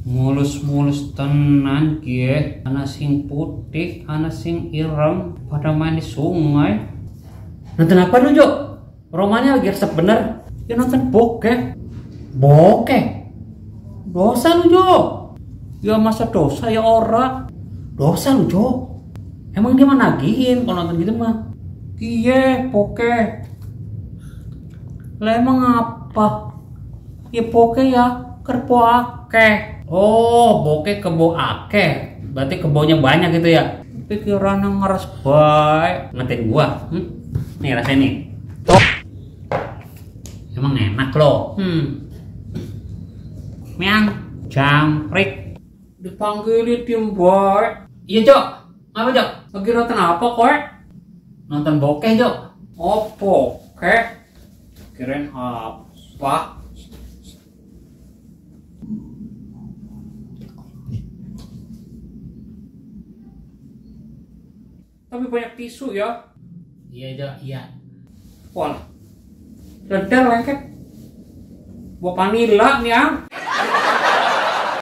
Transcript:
Mulus-mulus tenan kie, ana sing putih, ana sing ireng, pada main di sungai. Nonton apa lu, Jo? Romannya lagi resep bener. Ya nonton bokeh. Bokeh? Dosa lu, Jo. Ya masa dosa ya ora. Dosa lu, Jo. Emang dia mah nagihin kalau nonton gitu mah. Kie, bokeh. Lah emang apa? Ya bokeh ya, kerpo akeh. Oh, bokeh kebo akeh. Berarti kebonya banyak gitu ya. Pikiran yang ngeres baik. Ngetin gua. Nih rasain nih. Tok. Emang enak loh. Miang, jangkrik. Dipanggilin tim boy. Iya, Jok. Apa, Jok? Lagi nonton apa, kowe? Nonton bokeh, Jok. Oh, bokeh. Kirain apa? Tapi banyak tisu ya. Iya, Jok, iya. Wah. Ledar lengket. Bawa panila nih,